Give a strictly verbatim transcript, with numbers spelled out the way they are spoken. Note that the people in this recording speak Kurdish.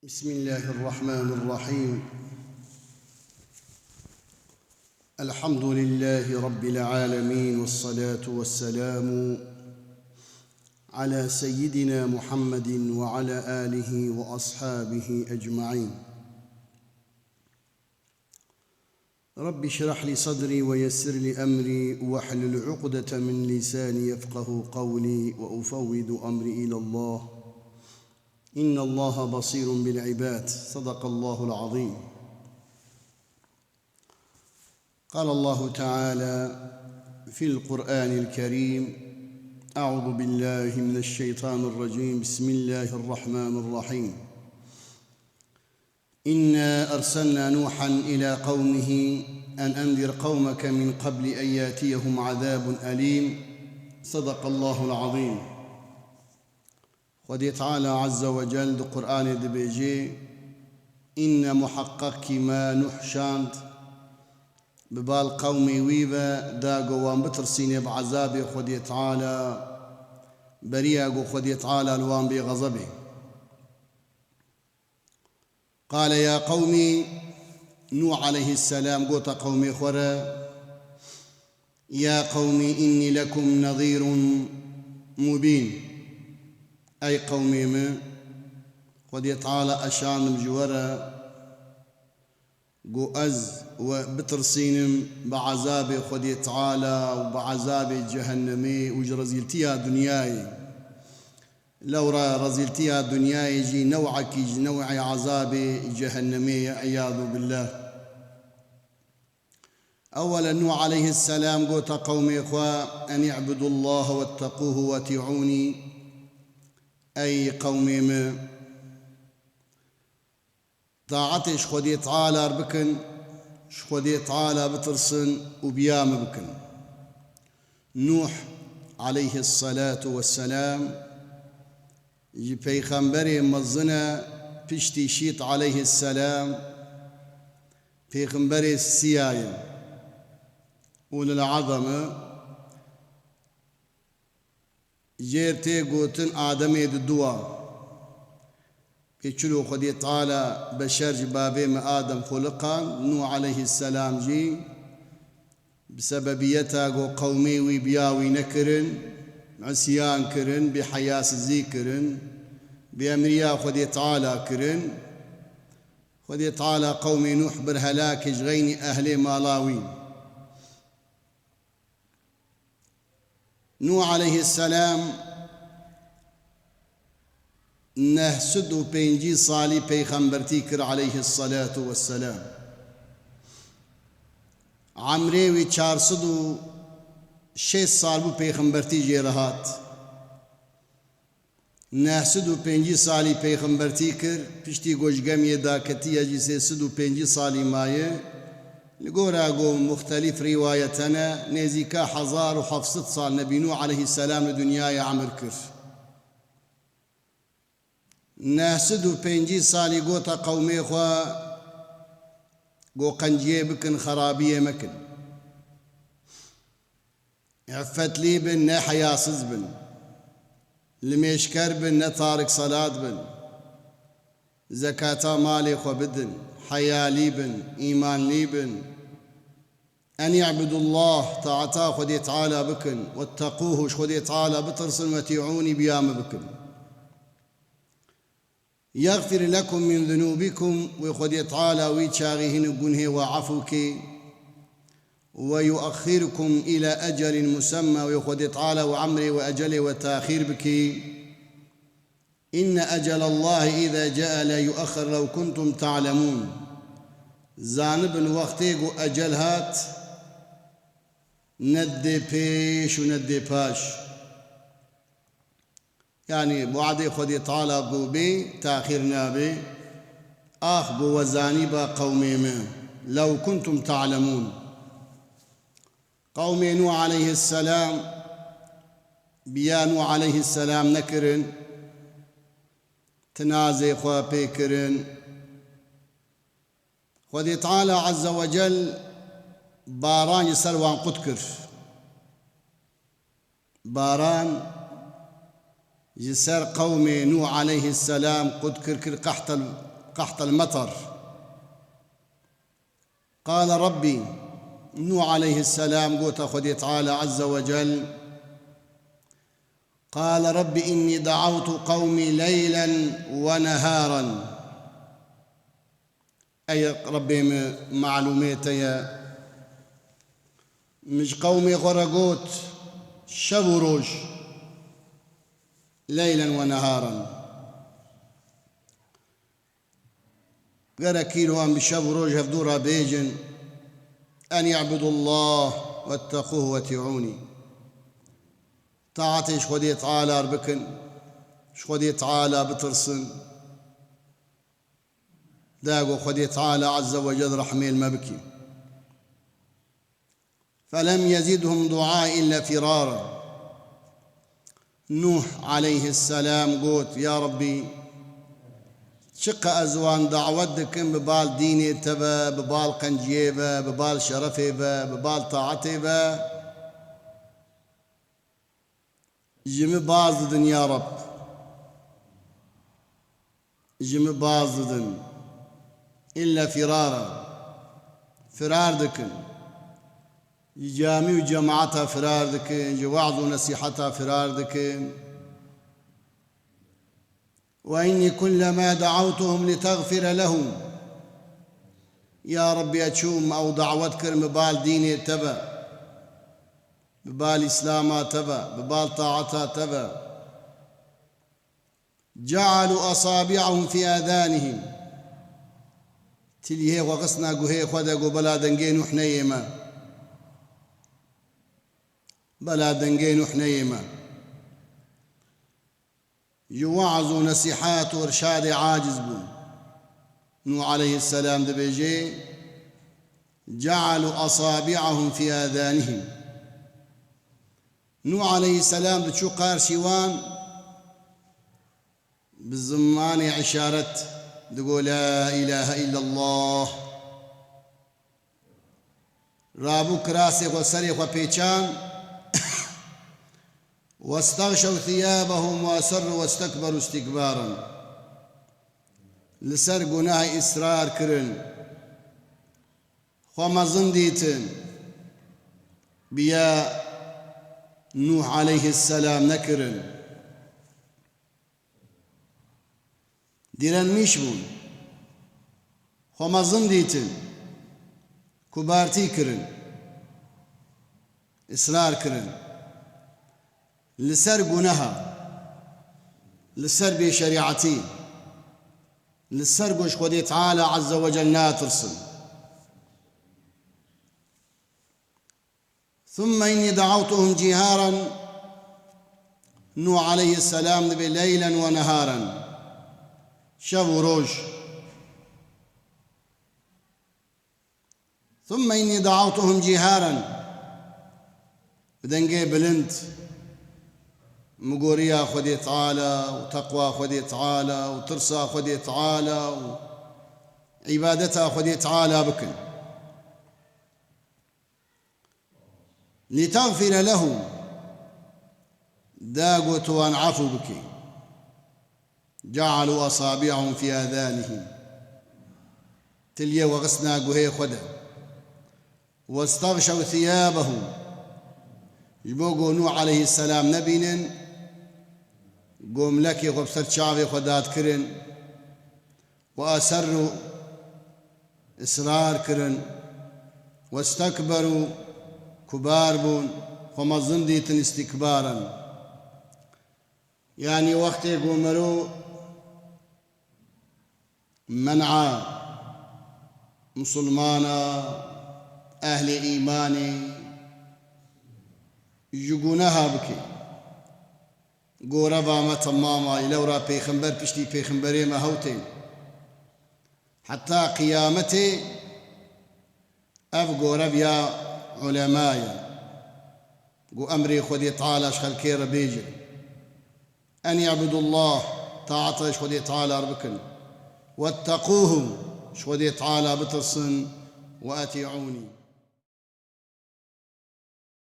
بسم الله الرحمن الرحيم. الحمد لله رب العالمين، والصلاة والسلام على سيدنا محمد وعلى آله وأصحابه أجمعين. رب اشرح لي صدري ويسر لي أمري واحلل عقدة من لساني يفقه قولي وأفوض أمري إلى الله. إن الله بصير بالعباد. صدق الله العظيم. قال الله تعالى في القرآن الكريم: أعوذ بالله من الشيطان الرجيم. بسم الله الرحمن الرحيم. إنا أرسلنا نوحا إلى قومه أن أنذر قومك من قبل أن يأتيهم عذاب أليم. صدق الله العظيم. Xwedê Teala Azze ve Cel di Qur'anê dibêjê: Înne muheqqeq kî me Nuh şand, bi bal qewmê wî ve da ku wan bitirsînê bi ezabê Xwedê Teala, beriya ku Xwedê Teala li wan bê xezebê. قال يا قوم، Nûh aleyhisselam gota qewmê xwe re: يا قوم إني لكم نذير مبين. Ey qewmê min, Xwedê Teala eşandim ji we re, ku ez we bitirsînim bi ezabê Xwedê Teala û bi ezabê cehennemê û ji rezîltiya dinyayê. Lewra rezîltiya dinyayê jî new'ekî ji new'ê ezabê cehennemê ye, iyadu billah. Ewelen Nûh aleyhisselam gota qewmê xwe: أن اعبدوا الله واتقوه وأطيعوني. Ey qewmê min, taetê ji Xwedê Teala re bikin, ji Xwedê Teala bitirsin û biya min bikin. Nûh aleyhisselatu vesselam ji peyxemberê mezin e, piştî Şît aleyhisselam pêxemberê siya ye. Ulul azem e. Jêr tê gotin Ademê di dua. Pê çilo Xwedê Teala beşer ji bavê me Adem xuliqand, Nûh aleyhisselam jî bi sebebiyeta ku qewmê wî biya wî nekirin, isyan kirin, bêheyasizî kirin, bêemriya Xwedê Teala kirin. Xwedê Teala qewmê Nûh bir helakê ji xeynî ehlê mala wî. Nûh aleyhisselam neh sed û pêncî salî peyxembertî kir aleyhisselatu vesselam. Emrê wî çar sed û şêst sal bû peyxembertî jê re hat. Neh sed û pêncî salî peyxembertî kir, piştî ku ji gemiyê daketiye jî sê sed û pêncî salî maye. Li gora ku muxtelîf rîwayet hene, nêzîka hezar û heft sed sal Nebî Nûh aleyhisselam li dinyayê emir kir. Neh sed û pêncî salî gota qewmê xwe, ku qenciyê bikin, xerabiyê mekin. Îffetlî bin, ne heyasiz bin. Limêşker bin, ne tarik selat bin. Zekata malê xwe bidin, heyalî bin, îmanlî bin. En i'budullah, taeta Xwedê Teala bikin, wetteqûhu, ji Xwedê Teala bitirsin, wetî'ûnî, biya min bikin. يغفر لكم من ذنوبكم، wê Xwedê Teala wî çaxî hin gunhê we efû kê. ويؤخركم إلى أجل مسمى، wê Xwedê Teala we emrê we ecelê we taxîr bikî. إن أجل الله إذا جاء لا يؤخر لو كنتم تعلمون. Zanibin wextê ku ecel hat, ne dê pêş û ne dê paş. Yanî, we'dê Xwedê Teala ku bê, taxîr nabe. Ax ku we zanîba qewmê me, لو كنتم تعلمون. Qewmê Nûh aleyhisselam biya Nûh aleyhisselam nekirin, tinazê xwe pê kirin. Xwedê Teala Azze ve Cel baran ji ser wan qut kir. Baran ji ser qewmê Nûh aleyhisselam qut kir, kir qehtel, qehtel meter. Qale Rabbî, Nûh aleyhisselam gote Xwedê Teala Azze ve Cel, Qale Rabbî innî de'awtu qewmî leylen ve neharan. Ey Rabbê min, malûmê te ye. Min ji qewmê xwe re got, şev û roj, leylen ve neharan. Gerek îro em bi şev û roj hevdû re bêjin, en i'budullah wettequh weti'ûnî. Taetê ji Xwedê Teala re bikin, ji Xwedê Teala bitirsin. Da ku Xwedê Teala Azze ve Cel rehmê li me bikî. Felem yezidhum duai illa firara. Nûh aleyhisselam got, Ya Rabbî, çiqa ez wan dawet dikim bi bal dînê te ve, bi bal qenciyê ve, bi bal şerefê ve, bi bal taetê ve, ji min baz didin ya Reb. Ji min baz didin. Îlle firara. Firar dikin. Ji camî û cemaeta firar dikin. Ji we'z û nesîheta firar dikin. Ve innî kullema da'awtuhum liteğfire lehum. Ya Rabbî, ez çûm ew dawet kirim bi bal dînê te ve. Bi bal Îslama te ve, bi bal taeta te ve. Cealû esabi'ahum fî âzânihim. Tiliyê xwe xistine guhê xwe de, got, bela dengê Nûh neyê me. Bela dengê Nûh neyê me. Ji we'z û nesîhet û irşadê aciz bûn. Nûh aleyhisselam dibêje, cealû esabi'ahum fî âzânihim. Nûh aleyhisselam diçû qarşî wan, bi zimanê îşaret digo, La îlahe îllallah. Rabû kirasê xwe serê xwe pêçan. Westexşew thiyabehum ve eserru westekberu istikbaran. Li ser gunehê israr kirin. Xwe mezin dîtin. Bi ya Nûh aleyhisselam nekirin. Direnmiş bûn. Xwe mezin dîtin. Kubartî kirin. Israr kirin. Li ser guneha, li ser bêşerîetî, li ser ku ji Xwedê Teala Azze ve Cel natirsin. Thumme innî de'awtuhum cîharen. Nûh aleyhisselam dibê leylen ve neharen. Şev û roj. Thumme innî de'awtuhum cîharen. Bi dengê bilind. Migoriya Xwedê Teala û teqwa Xwedê Teala û tirsa Xwedê Teala û îbadeta Xwedê Teala bikin. Liteğfire lehum, da ku tu wan efû bikî. Cealû esabi'ahum fî âzânihim. Tiliyê we xistine guhê xwe de. Westexşew thiyabehum. Ji bo ku Nûh aleyhisselam nebînin, gomlekê xwe bi ser çavê xwe dadikirin. Ve eserru, israr kirin. Westekberu, kubar bûn, xwe mezin dîtin, istikbaran. Yanî wextê ku mero men'a musulmana, ehlê îmanê ji guneha bike. Goreva me temama ye, lewra pêxember piştî pêxemberê me hew tên. Heta qiyametê ev gorev ya ulema ye. Ku emrê Xwedê Teala ji xelkê re bêje. En i'budullah, taeta ji Xwedê Teala re bikin. Wetteqûhu, ji Xwedê Teala bitirsin. Ve etî'ûnî.